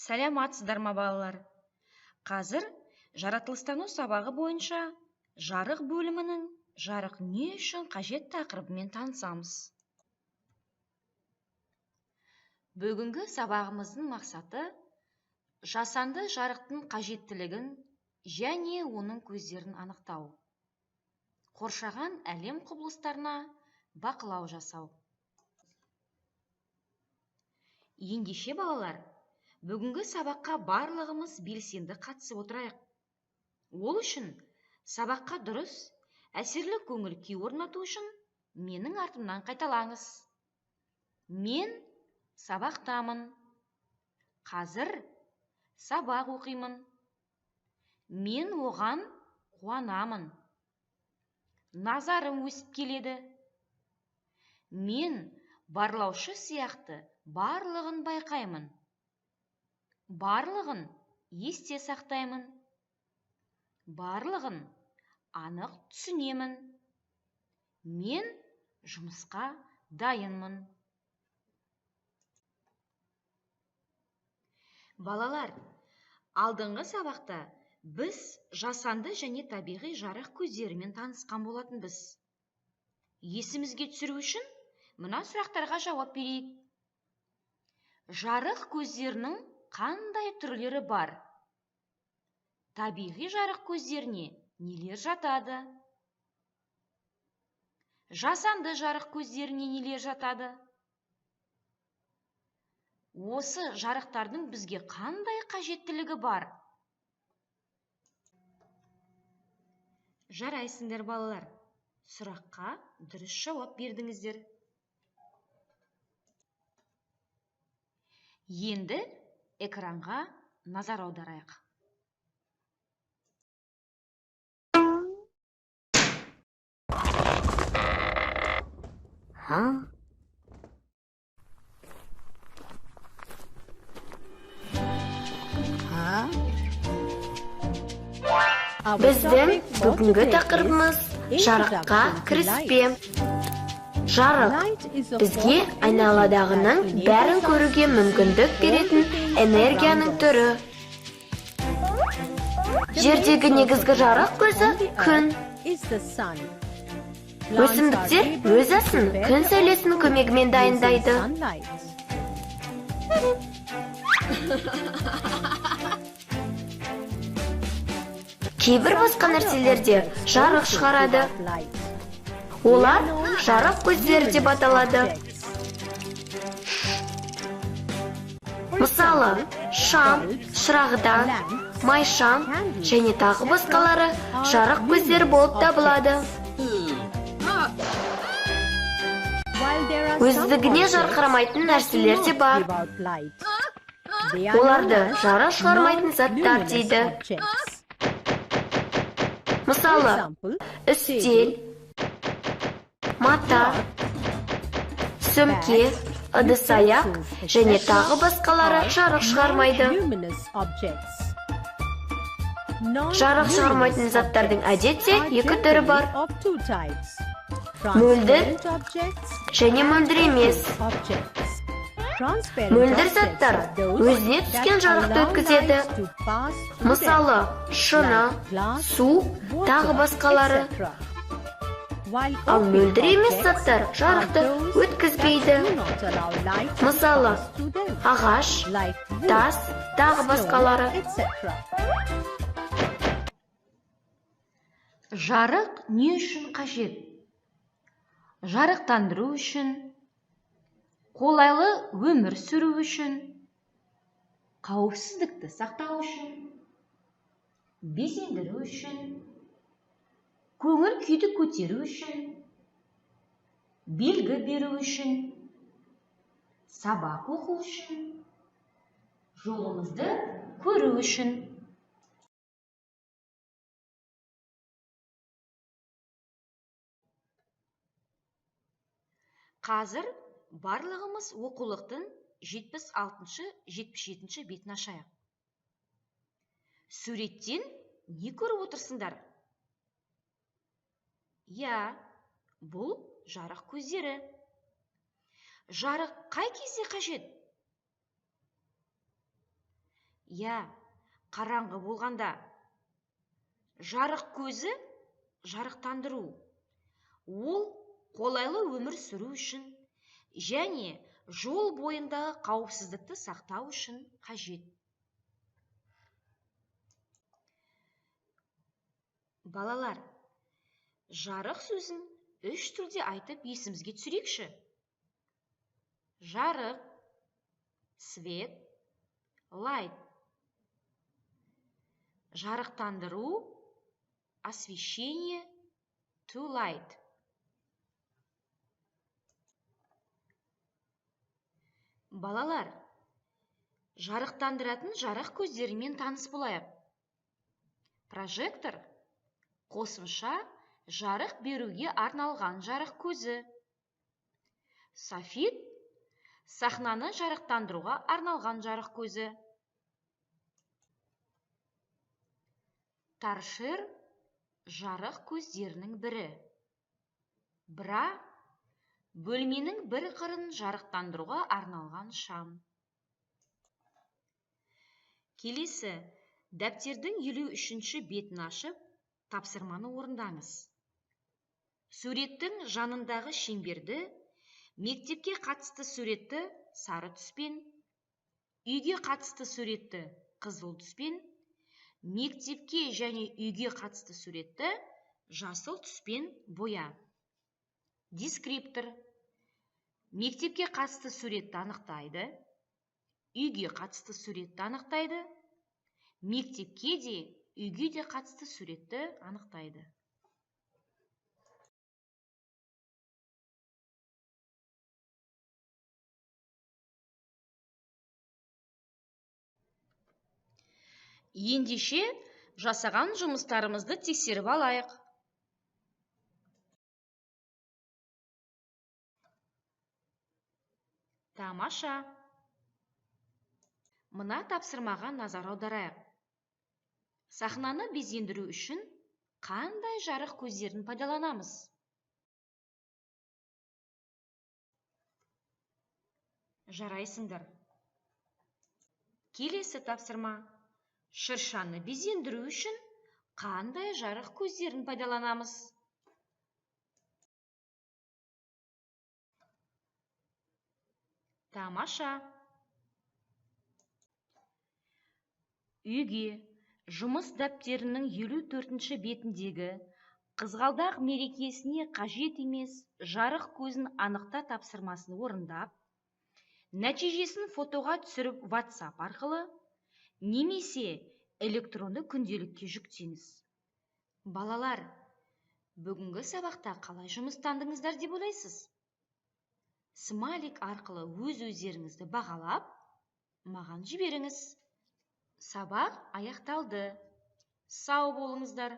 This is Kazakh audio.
Сәлематсыздар ма, балалар? Қазір жаратылыстану сабағы бойынша жарық бөлімінің жарық не үшін қажет тақырыбымен танысамыз. Бүгінгі сабағымыздың мақсаты жасанды жарықтың қажеттілігін және оның көздерін анықтау, қоршаған әлем құбылыстарына бақылау жасау. Ендеше, балалар, бүгінгі сабаққа барлығымыз белсенді қатысып отырайық. Ол үшін сабаққа дұрыс, әсерлі көңіл күй орнату үшін менің артымнан қайталаңыз. Мен сабақтамын. Қазір сабақ оқимын. Мен оған қуанамын. Назарым өсіп келеді. Мен барлаушы сияқты барлығын байқаймын. Барлығын есте сақтаймын. Барлығын анық түсінемін. Мен жұмысқа дайынмын. Балалар, алдыңғы сабақта біз жасанды және табиғи жарық көздерімен танысқан болатынбыз. Есімізге түсіру үшін мына сұрақтарға жауап берейік. Жарық көздерінің қандай түрлері бар? Табиғи жарық көздеріне нелер жатады? Жасанды жарық көздеріне нелер жатады? Осы жарықтардың бізге қандай қажеттілігі бар? Жарайсыңдар, балалар. Сұраққа дұрыс жауап бердіңіздер. Енді экранға назар аударайық. Біздің бүгінгі тақырыбымыз жарыққа кіріспе. Жарық бізге айналадағының бәрін көруге мүмкіндік беретін энергияның түрі. Жердегі негізгі жарық көзі күн. Өсімдіктер өз асын күн сәулесінің көмегімен дайындайды. Кейбір басқа нәрселерде жарық шығарады. Олар жарық көздері деп аталады. Мысалы, шам, шырағдан, майшам және тағы басқалары жарық көздері болып табылады. Өздігіне жарқырамайтын нәрселер де бар. Оларды жарық шығармайтын заттар дейді. Мысалы, үстел, мата, сөмке, ыдыс-аяқ және тағы басқалары жарық шығармайды. Жарық шығармайтын заттардың әдетте екі түрі бар. Мөлдір және мөлдір емес. Мөлдір заттар өзіне түскен жарықты өткізеді. Мысалы, шыны, су, тағы басқалары. Ал мөлдір емес заттар жарықты өткізбейді. Мысалы, ағаш, тас, тағы басқалары. Жарық не үшін қажет? Жарықтандыру үшін, қолайлы өмір сүру үшін, қауіпсіздікті сақтау үшін, безендіру үшін, көңіл күйді көтеру үшін, белгі беру үшін, сабақ оқу үшін, жолымызды көру үшін. Қазір барлығымыз оқулықтың 76-77 бетін ашайық. Суреттен не көріп отырсыңдар? Иә, бұл жарық көздері. Жарық қай кезде қажет? Иә, қараңғы болғанда. Жарық көзі жарықтандыру. Ол қолайлы өмір сүру үшін және жол бойындағы қауіпсіздікті сақтау үшін қажет. Балалар, жарық сөзін үш тілде айтып есімізге түсірейікші. Жарық, свет, light. Жарықтандыру, освещение, to light. Балалар, жарықтандыратын жарық көздерімен таныс болайық. Прожектор қосымша жарық беруге арналған жарық көзі. Софит сахнаны жарықтандыруға арналған жарық көзі. Торшер жарық көздерінің бірі. Бра бөлменің бір қырын жарықтандыруға арналған шам. Келесі дәптердің 53-ші бетін ашып, тапсырманы орындаңыз. Суреттің жанындағы шеңберді, мектепке қатысты суретті сары түспен, үйге қатысты суретті қызыл түспен, мектепке және үйге қатысты суретті жасыл түспен боя. Дескриптор мектепке қатысты суретті анықтайды, үйге қатысты суретті анықтайды, мектепке де, үйге де қатысты суретті анықтайды. Ендеше жасаған жұмыстарымызды тексеріп алайық. Тамаша! Мына тапсырмаға назар аударайық. Сахнаны безендіру үшін қандай жарық көздерін пайдаланамыз? Жарайсыңдар. Келесі тапсырма. Шыршаны безендіру үшін қандай жарық көздерін пайдаланамыз? Тамаша! Үйге жұмыс дәптерінің 54-ші бетіндегі қызғалдақ мерекесіне қажет емес жарық көзін анықта тапсырмасын орындап, нәтижесін фотоға түсіріп WhatsApp арқылы немесе электронды күнделікке жүктеңіз. Балалар, бүгінгі сабақта қалай жұмыстандыңыздар деп ойлайсыз? Смайлик арқылы өз-өздеріңізді бағалап, маған жіберіңіз. Сабақ аяқталды. Сау болыңыздар.